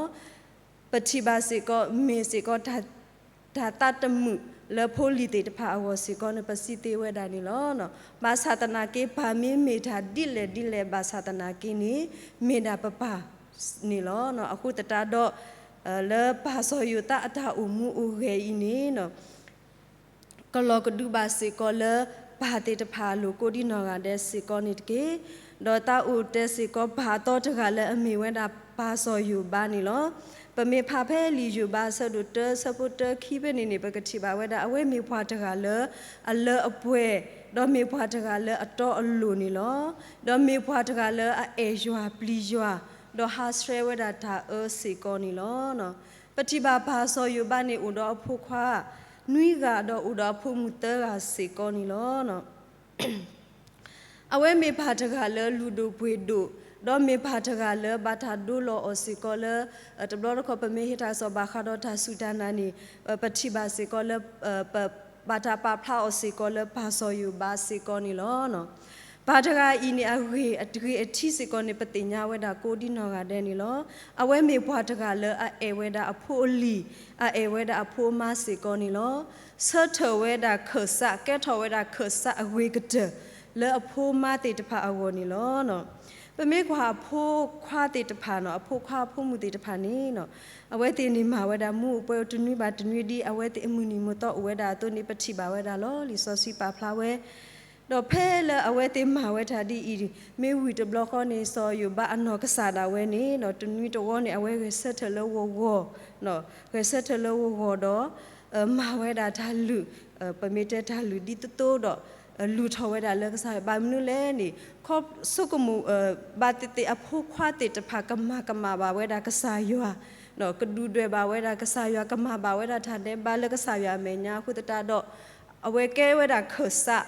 ပထံၣ်ဘၣ်စ့ၢ်ကီး မ့ၢ်စ့ၢ်ကီး တၢ်သးတမုာ်လၢဖိလံၤသ့ၣ်တဖၣ်အဂီၢ်စ့ၢ်ကီးန့ၣ် ပစံးသ့ဝဲဒၣ်န့ၣ်လီၤ. ဘၣ်ဆၣ်သနာ်က့ ပၢ်မ့မ့ၢ်တၢ်ဒ်လဲၣ်ဒ်လဲၣ်ဘၣ်ဆၣ်သနာ်က့န့ၣ် မ့ၢ်ဒၣ်ပပၢ်န့ၣ်လီၤ. အဃိသတးဒီး လၢပၢ်စီၤယိၤသးအတၢ်အိၣ်မူအိၣ်ဂဲၤအံၤန့ၣ် ကလီၤကဒုဘၣ်စ့ၢ်ကီးလၢပၢ်သ့ၣ်တဖၣ်အလိၤကိးဒ်နီၢ်ဂၤဒဲးစ့ၢ်ကီးန့ၣ်တက့ၢ်. ဒီးသးအိၣ်တဲစ့ၢ်ကီးပၢ်အသီတဂၤလၢအမ့ၢ်ဝဲဒၣ်ပၢ်စီၤယိၤဘးန့ၣ်လီၤ. ပမ့ၢ်ဖးဖဲလံာ်ယိၤဘးအဆၢဒိၣ်တၢ အဆၢဖိတၢခံဖဲန့ၣ်န့ၣ် ပကထံၣ်ဘၣ်ဝဲဒၣ် အဝဲမ့ၢ်ပှၤတဂၤလၢအလၢအပှဲၤ, ဒီးမ့ၢ်ပှၤတဂၤလၢအတီအလိၤန့ၣ်လီၤ. ဒီးမ့ၢ်ပှၤတဂၤလၢအအဲၣ်ယွၤပျံၤယွၤ, ဒီးဟးဆှဲးဝဲဒၣ်တၢ်အၢစ့ၢ်ကီးန့ၣ်လီၤ. ပထံၣ်ဘၣ်ပၢ်စီၤယိၤဘးန့ၣ် အိၣ်ဒီးအဖိခွါ နွံဂၤ ဒီးအိၣ်ဒီးအဖိမုၣ်သၢဂၤစ့ၢ်ကီးန့ၣ်လီၤ. အဝဲမ့ၢ်ပၢ်တဂၤလၢလုၢ်ဒိၣ်ပှ့ၤဒိၣ်, ဒီးမ့ၢ်ပၢ်တဂၤလၢဘၣ်တၢ်ဒိလီၤအီၤစ့ၢ်ကီးလၢ တဘျီတခီၣ်ပမ့ၢ်ဟ့ၣ်တၢ်ကစီၣ်ဘၣ်ဃးဒီးတၢ်စူၢ်တၢ်နာ်န့ၣ် ပထံၣ်ဘၣ်စ့ၢ်ကီးလၢ ဘၣ်တၢ်ပာ်ဖျါအီၤစ့ၢ်ကီးလၢပၢ်စီၤယိၤဘးစ့ၢ်ကီးန့ၣ်လီၤ. ပၢ်တဂၤအံၤန့ၣ် အဂ့ၢ်အဂ့ၢ်အထံးစ့ၢ်ကီးန့ၣ် ပသ့ၣ်ညါဝဲဒၣ်ကိးဒ်နီၢ်ဂၤဒဲးန့ၣ်လီၤ. အဝဲမ့ၢ်ပှၤတဂၤလၢအအဲၣ်ဝဲဒၣ်အဖိအလံၤ, အအဲၣ်ဝဲဒၣ်အဖိအမါစ့ၢ်ကီးန့ၣ်လီၤ. ဆၢထၢၣ်ဝဲဒၣ်ခၢၣ်စး ကဲထီၣ်ဝဲဒၣ်ခၢၣ်စးအဂ့ၤကတၢၢ် လၢအဖိအမါသ့ၣ်တဖၣ်အဂီၢ်န့ၣ်လီၤ. ပမ့ၢ်ကွၢ်အဖိခွါသ့ၣ်တဖၣ်နီၤ, အဖိခွါအဖိမုၣ်သ့ၣ်တဖၣ်န့ၣ်နီၤ, အဝဲသ့ၣ်န့ၣ်မၤဝဲဒၣ်မူအပှဲၤတနွံဘၣ်တနွံ ဒ်အဝဲသ့ၣ်အမုၢ်နံၤမုၢ်သီအိၣ်ဝဲဒၣ်အသိးန့ၣ် ပထံၣ်ဘၣ်ဝဲဒၣ်လီၤ. လံာ်စီဆှံပာ်ဖျါဝဲ ဒီးဖဲလၢအဝဲသ့ၣ်မၤဝဲတၢ်ဒ်အံၤ, မ့ၢ်ဝံၤတဘျီဃီန့ၣ် စီၤယိၤဘးအနီၢ်ကစၢ်ဒၣ်ဝဲန့ၣ်နီၤ, တနွံတဝီန့ၣ် အဝဲဂဲၤဆၢထၢၣ်လၢဂီၤဂီၤ, ဂဲၤဆၢထၢၣ်လၢဂီၤဂီၤဒီး မၤဝဲဒၣ်တၢ်လုၢ်, ပမ့ၢ်တဲတၢ်လုၢ်ဒ်သိးသိးဒီး လုၢ်ထီၣ်ဝဲဒၣ်လၢကစၢ်ယွၤ. ဘၣ်မနုၤလဲၣ်န့ၣ်, ခီဆိကမိၣ် ဘၣ်သ့ၣ်သ့ၣ်အဖိခွါသ့ၣ်တဖၣ် ကမၤကမၣ်ဘၣ်ဝဲဒၣ်ကစၢ်ယွၤ, ကဒုၣ်ဒွဲၣ်ဘၣ်ဝဲဒၣ်ကစၢ်ယွၤ, ကမၤဘၣ်ဝဲဒၣ်တၢ်ဒဲးဘးလၢကစၢ်ယွၤအမဲာ်ညါအဃိသတးဒီး အဝဲကဲဝဲဒၣ်ခၢၣ်စး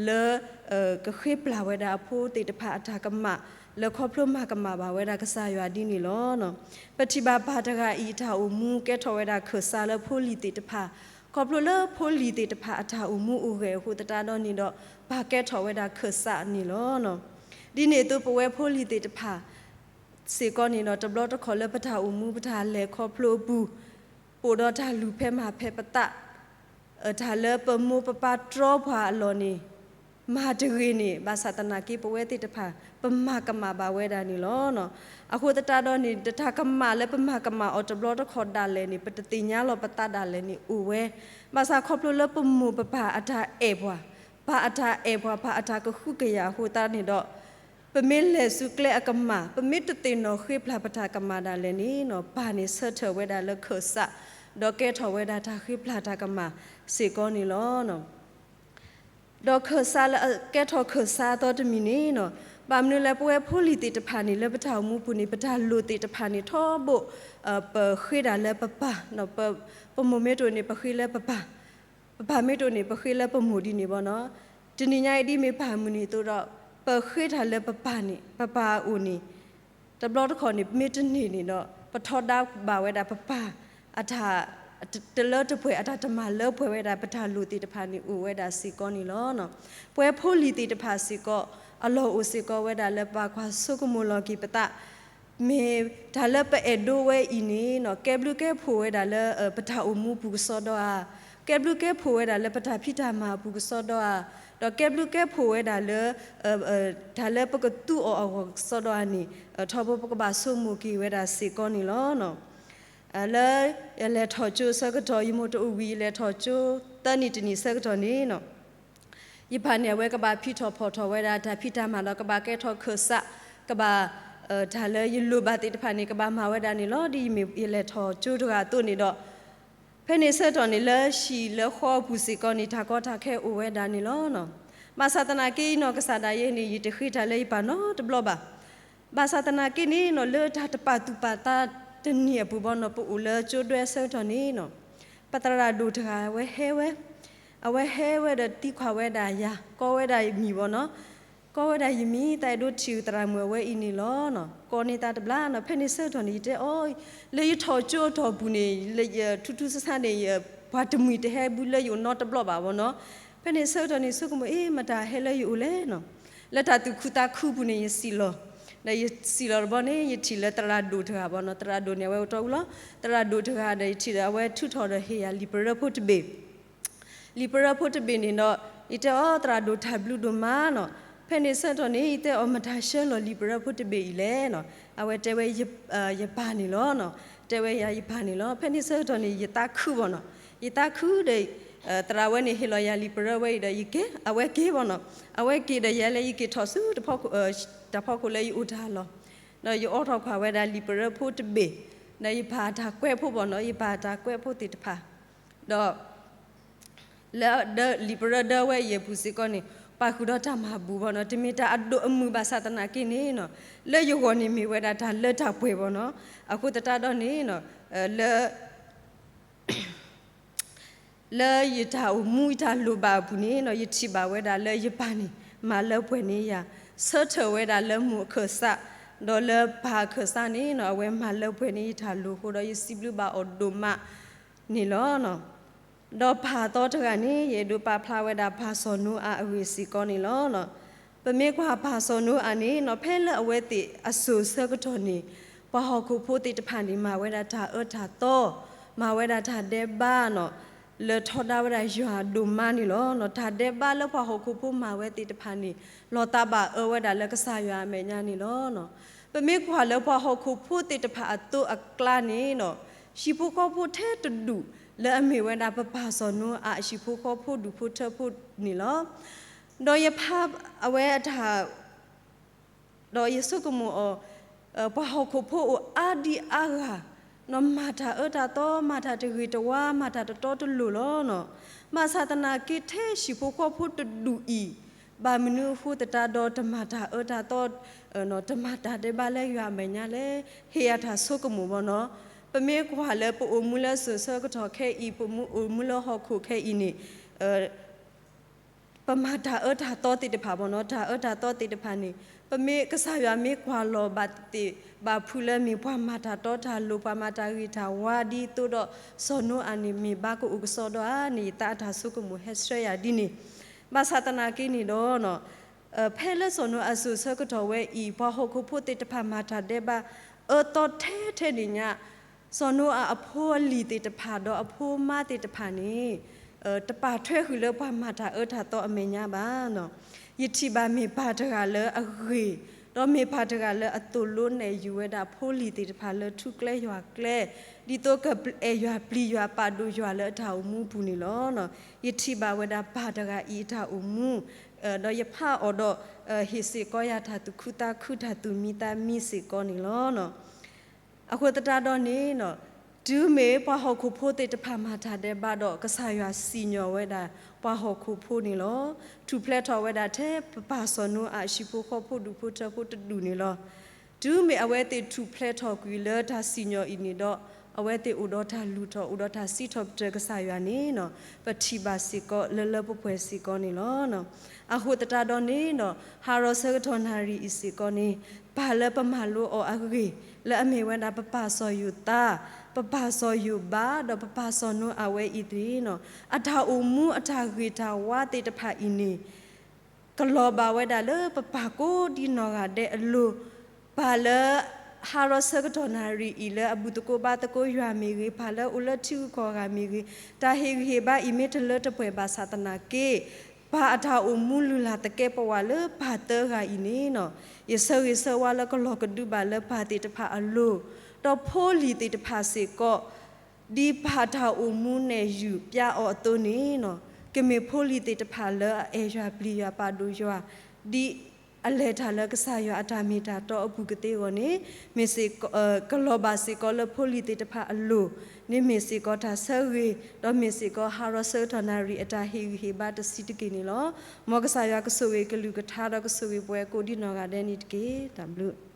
လၢ ကဃ့ပျၢ်ဝဲဒၣ်အဖိသ့ၣ်တဖၣ်အတၢ်ကမၣ် လၢခီဖျိမၤကမၣ်ဘၣ်ဝဲဒၣ်ကစၢ်ယွၤဒ်န့ၣ်လီၤ. ပထံၣ်ဘၣ်ပၢ်တဂၤအံၤအတၢ်အိၣ်မူကဲထီၣ်ဝဲဒၣ်ခၢၣ်စးလၢဖိလံၤသ့ၣ်တဖၣ်, ခီဖျိလၢဖိလံၤသ့ၣ်တဖၣ်အတၢ်အိၣ်မူအိၣ်ဂဲၤအဃိသတးဒီးန့ၣ်ဒီး ပၢ်ကဲထီၣ်ဝဲဒၣ်ခၢၣ်စးန့ၣ်လီၤ. ဒ်န့ၣ်အသိးပဝဲဖိလံၤသ့ၣ်တဖၣ် စ့ၢ်ကီးန့ၣ်ဒီး တဘျီတခီၣ်လၢပတၢ်အိၣ်မူပတၢ်လဲၤခီဖျိအပူၤ, ပအိၣ်ဒီးတၢ်လုၢ်ဖဲမၤဖဲပသး, တၢ်လၢပမိၢ်ပပၢ်တြီပှၤအလီၢ်န့ၣ် မၤတဂ့ၤန့ၣ် ဘၣ်ဆၣ်သနာ်က့ ပဝဲသ့ၣ်တဖၣ် ပမၤကမၣ်ဘၣ်ဝဲဒၣ်န့ၣ်လီၤ. အဃိသတးဒီးန့ၣ် တၢ်ကမၣ်လၢပမၤကမၣ်အီၤတဘျီတခီၣ်ဒၣ်လဲာ်န့ၣ် ပတသ့ၣ်ညါလီၤပသးဒၣ်လဲာ်န့ၣ်အိၣ်ဝဲ, ဘၣ်ဆၣ်ခီဖျိလၢပမိၢ်ပပၢ်အတၢ်အဲၣ်ပှၤ, ပၢ်အတၢ်အဲၣ်ပှၤ, ပၢ်အတၢ်ကဟုကယာ်အဃိသတးန့ၣ်ဒီး ပမ့ၢ်လဲၤဆူကျဲအကမၣ်, ပမ့ၢ်တသ့ၣ်နီၣ်ဃ့ပျၢ်ပတၢ်ကမၣ်ဒၣ်လဲာ်န့ၣ်နီၤ, ပၢ်န့ၣ်ဆၢထၢၣ်ဝဲဒၣ်လၢခၢၣ်စး, ဒီးကဲထီၣ်ဝဲဒၣ်တၢ်ဃ့ပျၢ်တၢ်ကမၣ်စ့ၢ်ကီးန့ၣ်လီၤ. ဒီးခၢၣ်စးလၢကဲထီၣ်ခၢၣ်စးအသီတမံၤန့ၣ်နီၤ, ဘၣ်မနုၤလဲၣ် ပဝဲဖိလံၤသ့ၣ်တဖၣ်န့ၣ် လၢပတၢ်အိၣ်မူပူၤန့ၣ် ပတၢ်လိၣ်သ့ၣ်တဖၣ်န့ၣ်ထီဘိ, ပဃ့တၢ်လၢပပၢ်, ပမိၢ်မ့ၢ်တအိၣ်န့ၣ် ပဃ့လၢပပၢ်, ပပၢ်မ့ၢ်တအိၣ်န့ၣ် ပဃ့လၢပမိၢ်ဒ်န့ၣ်ဘၣ်နီၤ. တနံၤညါအံၤဒ်မ့ၢ်ပၢ်မုၢ်နံၤအသိးဒီး ပဃ့တၢ်လၢပပၢ်န့ၣ် ပပၢ်အအိၣ်န့ၣ် တဘျီတခီၣ်န့ၣ် မ့ၢ်တန့ၢ်န့ၣ်ဒီး ပထီဒါဘၣ်ဝဲဒၣ်ပပၢ်အတၢ် တလၢတပှဲၤ အတၢ်တမၤလၢပှဲၤဝဲဒၣ် ပတၢ်လိၣ်သ့ၣ်တဖၣ်န့ၣ်အိၣ်ဝဲဒၣ်စ့ၢ်ကီးန့ၣ်လီၤ. ပဝဲဖိလံၤသ့ၣ်တဖၣ်စ့ၢ်ကီး အလီၢ်အိၣ်စ့ၢ်ကီးဝဲဒၣ်လၢပဘၣ်ကွၢ်ဆိကမိၣ်လီၤက့ၤပသး, မ့ၢ်တၢ်လၢပအဲၣ်ဒိးဝဲအံၤန့ၣ်နီၤ ကဲဘျုးကဲဖှိၣ်ဝဲဒၣ်လၢ ပတၢ်အိၣ်မူပူၤကစီဒီဧါ, ကဲဘျုးကဲဖှိၣ်ဝဲဒၣ်လၢပတၢ်ဖံးတၢ်မၤအပူၤကစီဒီဧါ, ဒီးကဲဘျုးကဲဖှိၣ်ဝဲဒၣ်လၢ တၢ်လၢပကသူအီၤအဂီၢ်ကစီဒီဧါန့ၣ် ထီဘိပကဘၣ်ဆိကမိၣ်က့ၤဝဲဒၣ်စ့ၢ်ကီးန့ၣ်လီၤ. လၢယလဲၤထီၣ်ကၠိဆၢကတီၢ် ယမိၢ်တအိၣ်ဝံၤ ယလဲၤထီၣ်ကၠိသၢနံၣ်တနံၣ်ဆၢကတီၢ်န့ၣ် ယပၢ်န့ၣ် အဝဲကဘၣ်ဖံးထီၣ်ဖီၣ်ထီၣ်ဝဲဒၣ်တၢ်ဖံးတၢ်မၤဒီး ကဘၣ်ကဲထီၣ်ခၢၣ်စး, ကဘၣ် တၢ်လၢယလိၣ်ဘၣ်သ့ၣ်တဖၣ်န့ၣ် ကဘၣ်မၤဝဲဒၣ်န့ၣ်လီၤ. ဒ်ယမ့ၢ်ယလဲၤထီၣ်ကၠိတဂၤအသိးန့ၣ်ဒီး ဖဲန့ၣ်ဆၢကတီၢ်န့ၣ် လၢဟံၣ်လၢဃီအပူၤစ့ၢ်ကီးန့ၣ် တၢ်ကီတၢ်ခဲအိၣ်ဝဲဒၣ်န့ၣ်လီၤ. ဘၣ်ဆၣ်သနာ်က့ ယနီၢ်ကစၢ်ဒၣ်ယဲန့ၣ် ယတဃ့တၢ်လၢယပၢ်နီတဘျီဘၣ်. ဘၣ်ဆၣ်သနာ်က့န့ၣ်နီၤ လၢတၢ်တပာ်သူၣ်ပာ်သးတနံၤအပူၤဘၣ်နီၤ ပအိၣ်လၢကၠိဒွဲဆၢကတီၢ်န့ၣ်နီၤ ပသရၣ်ဒိၣ်တဂၤအဝဲဟဲဝဲ, အဝဲဟဲဝဲဒီးသံကွၢ်ဝဲဒၣ်ယၤ ကိးဝဲဒၣ်ယမံၤဘၣ်နီၤ, ကိးဝဲဒၣ်ယမံၤ သးအဲၣ်ဒိးထံၣ်သရၣ်မုၣ်အဝဲအံၤန့ၣ်လီၤ. ကိးန့ၢ်သးတဘျီနီၤ ဖဲန့ၣ်ဆၢကတီၢ်န့ၣ် ယတဲအီၤ လၢယထီၣ်ကၠိအတီၢ်ပူၤန့ၣ် လၢယထူထူဆါဆါန့ၣ် ပှၤတမှံၤတဟဲဘူးလၢယအိၣ်နီတဘျီဘၣ်ဘၣ်နီၤ. ဖဲန့ၣ်ဆၢကတီၢ်န့ၣ် ဆိကမိၣ်အ့ မတၤဟဲလၢယအိၣ်လဲၣ်နီၤ. လၢတၢ်သူၣ်ခုသးခုပူၤန့ၣ် ယစံၣ်လီၤ, ဒီးယစံၣ်လီၤတဘျီန့ၣ် ယထံၣ်လၢသရၣ်ဒိၣ်တဂၤဘၣ်နီၤ, သရၣ်ဒိၣ်န့ၣ် အဝဲအိၣ်တီအူလီၤ. သရၣ်ဒိၣ်တဂၤဒီး ယထံၣ်ဒီးအဝဲထုးထီၣ်ဒီးဟ့ၣ်ယၤလံာ်ပရၢဖိတဘ့ၣ် လံာ်ပရၢဖိတဘ့ၣ်န့ၣ်ဒီး ယတဲအီၤ သရၣ်ဒိၣ်တၢ်ဘျုးဒိၣ်မးနီၤ. ဖဲန့ၣ်ဆၢကတီၢ်န့ၣ် ယတဲအီၤ မတၤဆှၢလီၤလံာ်ပရၢဖိတဘ့ၣ်အံၤလဲၣ်နီၤ. အဝဲတဲဝဲ ယပၢ်န့ၣ်လီၤနီၤ. တဲဝဲယၤယပၢ်န့ၣ်လီၤ. ဖဲန့ၣ်ဆၢကတီၢ်န့ၣ် ယသးခုဘၣ်နီၤ. ယသးခုဒီး သရၣ်ဝဲန့ၣ် ဟ့ၣ်လီၤယၤလံာ်ပရၢဝဲအံၤဒီး ယက့ၤ အဝဲက့ၤဘၣ်နီၤ. အဝဲက့ၤဒီးယဲလၢယက့ၤထီၣ်ဆူ တၢ်ဖီခိၣ်လၢယအိၣ်တၢ်လီၢ်, ဒီးယအိးထီၣ်ကွၢ်ဝဲဒၣ်လံာ်ပရၢဖိတဘ့ၣ်, ဒီးယပၢ်အတၢ်ကွဲးဖိဘၣ်နီၤ, ယပၢ်အတၢ်ကွဲးဖိသ့ၣ်တဖၣ်, ဒီး လၢလံာ်ပရၢဒၢဝဲအံၤအပူၤစ့ၢ်ကီးန့ၣ် ပာ်ဃုာ်ဒီးတၢ်မၤဘူၣ်ဘၣ်နီၤ, တမ့ၢ်တၢ်အဒိၣ်အမုၢ်ဘၣ်ဆၣ်သနာ်က့န့ၣ်နီၤ, လၢယဂီၢ်န့ၣ်မ့ၢ်ဝဲဒၣ်တၢ်လၢတၢ်ပှဲၤဘၣ်နီၤ, အဃိသတးဒီးန့ၣ်နီၤ, လၢ လၢယတၢ်အိၣ်မူယတၢ်လိၣ်ဘၣ်အပူၤန့ၣ်နီၤ, ယထံၣ်ဘၣ်ဝဲဒၣ်လၢယပၢ်န့ၣ် မၤလၢပှဲၤန့ၢ်ယၤ, ဆၢထၢၣ်ဝဲဒၣ်လၢမိၢ်အခၢၣ်စး, ဒီးလၢပၢ်အခၢၣ်စးန့ၣ်နီၤ, အဝဲမၤလၢပှဲၤန့ၢ်ယတၢ်လိၣ်အဃိဒီး ယစံးဘျုးဘၣ်အီၤဒိၣ်မးန့ၣ်လီၤ. ဒီးပၢ်အသီတဂၤန့ၣ် ယအဲၣ်ဒိးပာ်ဖျါဝဲဒၣ်ပၢ်စီၤနိအၤအဂ့ၢ်စ့ၢ်ကီးန့ၣ်လီၤ. ပမ့ၢ်ကွၢ်ပၢ်စီၤနိအၤန့ၣ်နီၤ, ဖဲလၢအဝဲသ့ၣ်အစိၤဆၢကတီၢ်န့ၣ် ပှၤဟီၣ်ခိၣ်ဖိသ့ၣ်တဖၣ်န့ၣ် မၤဝဲဒၣ်တၢ်အၢတၢ်သီ, မၤဝဲဒၣ်တၢ်ဒဲးဘးနီၤ, လၢထီဒါဝဲဒၣ်ယွၤဒိၣ်မးန့ၣ်လီၤ. တၢ်ဒဲးဘးလၢပှၤဟီၣ်ခိၣ်ဖိမၤဝဲသ့ၣ်တဖၣ်န့ၣ် လီၤသးဘၣ်အၢဝဲဒၣ်လၢကစၢ်ယွၤအမဲာ်ညါန့ၣ်လီၤ. ပမ့ၢ်ကွၢ်လၢပှၤဟီၣ်ခိၣ်ဖိသ့ၣ်တဖၣ်အသိးအကျါန့ၣ် ဟံၣ်ဖိဃီဖိထဲတဒူၣ်လၢအမ့ၢ်ဝဲဒၣ်ပပၢ်စီၤနိအၤအဟံၣ်ဖိဃီဖိဒူၣ်ဖိထၢဖိန့ၣ်လီၤ. ဒီးယဖးအဝဲအတၢ် ဒီးယဆိကမိၣ်အီၤ, ပှၤဟီၣ်ခိၣ်ဖိအိၣ်အါဒံအါဂၤ, မၤတၢ်အၢတၢ်သီ, မၤတၢ်တဂ့ၤတဝါ, မၤတၢ်တတီတလိၤလီၤ. ဘၣ်ဆၣ်သနာ်က့ထဲဟံၣ်ဖိဃီဖိတဒူၣ်အံၤ, ဘၣ်မနုၤအဃိသတးဒီးတမၤတၢ်အၢတၢ်သီ, တမၤတၢ်ဒဲးဘးလၢယွၤအမဲာ်ညါလဲၣ်. ဟ့ၣ်ယၤတၢ်ဆိကမိၣ်ဘၣ်နီၤ. ပမ့ၢ်ကွၢ်လၢပအိၣ်မူလၢစိၤဆၢကတီၢ်ခဲအံၤ, ပအိၣ်မူလၢဟီၣ်ခိၣ်ခဲအံၤန့ၣ် ပမၤတၢ်အၢတၢ်သီသ့ၣ်တဖၣ်ဘၣ်နီၤ, တၢ်အၢတၢ်သီသ့ၣ်တဖၣ်န့ၣ် ပမ့ၢ်ကစၢ်ယွၤမ့ၢ်ကွၢ်လီၤဘၣ်သ့ၣ်ဘၣ်ဖုးလၢမ့ၢ်ပှၤမၤတၢ်တီတၢ်လိၤ, ပှၤမၤတၢ်ဂ့ၤတၢ်ဝါဒ်သိးဒီး စီၤနိအၤန့ၣ် မ့ၢ်ဘၣ်ကအိၣ်ကစီဒီဧါန့ၣ် ယသးအတၢ်ဆိကမိၣ်ဟဲဆှၢယၤဒ်န့ၣ်. ဘၣ်ဆၣ်သနာ်က့န့ၣ်ဒီး ဖဲလၢစီၤနိအၤစိၤဆၢကတီၢ်ဝဲအံၤ ပှၤဟီၣ်ခိၣ်ဖိသ့ၣ်တဖၣ်မၤတၢ်ဒဲးဘး အၢသီထဲထဲန့ၣ်ညါ စီၤနိအၤအဖိအလံၤသ့ၣ်တဖၣ်ဒီးအဖိမါသ့ၣ်တဖၣ်န့ၣ် တပာ်ထွဲဃုာ်လၢပှၤမၤတၢ်အၢတၢ်သီအမဲာ်ညါဘၣ်. ယထံၣ်ဘၣ်မ့ၢ်ပၢ်တဂၤလၢအဂ့ၤ, ဒီးမ့ၢ်ပၢ်တဂၤလၢအသိၣ်လိနဲၣ်ယုာ်ဝဲဒၣ်ဖိလံၤသ့ၣ်တဖၣ်လၢထူကျဲယွၤကျဲ, ဒ်သိးကအဲၣ်ယွၤပျံၤယွၤပာ်ဒိၣ်ယွၤလၢအတၢ်အိၣ်မူအပူၤန့ၣ်လီၤ. ယထံၣ်ဘၣ်ဝဲဒၣ်ပၢ်တဂၤအံၤအတၢ်အိၣ်မူ, ဒီးယဖးအီၤဒီး ဟ့ၣ်စ့ၢ်ကီးယၤတၢ်သူၣ်ခုသးခုတၢ်သူၣ်မံသးမံစ့ၢ်ကီးန့ၣ်လီၤ. အဃိသတးဒီးန့ၣ် တုၤမ့ၢ်ပှၤဟီၣ်ခိၣ်ဖိသ့ၣ်တဖၣ်မၤတၢ်ဒဲးဘးဒီး ကစၢ်ယွၤစံၣ်ညီၣ်ဝဲဒၣ်ပှၤဟီၣ်ခိၣ်ဖိန့ၣ်လီၤ. ထူၣ်ဖျဲးထီၣ်ဝဲဒၣ်ထဲပပၢ်စီၤနိအၤအဟံၣ်ဖိဃီဖိဒူၣ်ဖိထၢဖိတဒူၣ်န့ၣ်လီၤ. တုၤမ့ၢ်အဝဲသ့ၣ်ထူၣ်ဖျဲးထီၣ်ကွံာ်လၢတၢ်စံၣ်ညီၣ်အံၤန့ၣ်ဒီး အဝဲသ့ၣ်အိၣ်ဒီးတၢ်လုၢ်ထီၣ် အိၣ်ဒီးတၢ်စံးထီၣ်ပတြၢၤကစၢ်ယွၤန့ၣ် ပထံၣ်ဘၣ်စ့ၢ်ကီးလၢလၢပှဲၤပှဲၤစ့ၢ်ကီးန့ၣ်လီၤ. အဃိသတးဒီးန့ၣ် ဟါရီၣ်ဆၢကတီၢ်နၣ်ရံၣ်အံၤစ့ၢ်ကီးန့ၣ် ပၢ်လၢပမၤလိအီၤအဂ့ၢ် လၢအမ့ၢ်ဝဲဒၣ်ပပၢ်စီၤယိၤသး, ပပၢ်စီၤယိၤဘး ဒီးပပၢ်စီၤနိအၤဝဲအံၤန့ၣ် အတၢ်အိၣ်မူအတၢ်ဂ့ၤတၢ်ဝါသ့ၣ်တဖၣ်အံၤန့ၣ် ကလီၤဘၣ်ဝဲဒၣ်လၢပပၢ်ကိးဒံနီၢ်ဂၤဒဲးအလိၤ, ပၢ်လၢ ဟါရီၣ်ဆၢကတီၢ်နၣ်ရံၣ်အံၤလၢအဘူၣ်သကိးဘါသကိးယွၤမ့ၢ်ဂ့ၤ, ပၢ်လၢအိၣ်လၢထံဂုၤကီၢ်ဂၤမ့ၢ်ဂ့ၤ, တၢ်ဟ့ၣ်ဂံၢ်ဟ့ၣ်ဘါအံၤမ့ၢ်တလၢတပှဲၤဘၣ်ဆၣ်သနာ်က့ ပၢ်အတၢ်အိၣ်မူလုၢ်လၢ်သကဲးပဝးလၢပၢ်သၢဂၤအံၤန့ၣ် ယဆၢဂ့ၤဆၢဝါလၢကလီၤကဒုဘၣ်လၢပၢ်သ့ၣ်တဖၣ်အလိၤ, ဒီးဖိလံၤသ့ၣ်တဖၣ်စ့ၢ်ကီး ဒ်ပၢ်တၢ်အိၣ်မူနဲၣ်ယုာ်ပျါအီၤအသိးန့ၣ် ကမ့ၢ်ဖိလံၤသ့ၣ်တဖၣ်လၢအအဲၣ်ယွၤပျံၤယွၤပာ်ဒိၣ်ယွၤ, ဒ်အလဲၤတၢ်လၢကစၢ်ယွၤအတၢ်မ့ၢ်တၢ်တီအပူၤကသ့အဂီၢ်န့ၣ် မ့ၢ်စ့ၢ်ကီး ကလီၤဘၣ်စ့ၢ်ကီးလၢဖိလံၤသ့ၣ်တဖၣ်အလိၤန့ၣ် မ့ၢ်စ့ၢ်ကီးတၢ်ဆၢဂ့ၤ, ဒီးမ့ၢ်စ့ၢ်ကီးဟါရီၣ်ဆၢကတီၢ်နၣ်ရံၣ်အတၢ်ဟ့ၣ်ဂံၢ်ဟ့ၣ်ဘါတဆံးတက့ၢ်န့ၣ်လီၤ. မ်ကစၢ်ယွၤကဆိၣ်ဂ့ၤကလုၢ်ကထါဒီးကဆိၣ်ဂ့ၤပှၤကိးဒံနီၢ်ဂၤဒဲးန့ၣ်တက့ၢ်. တၢ်ဘျုး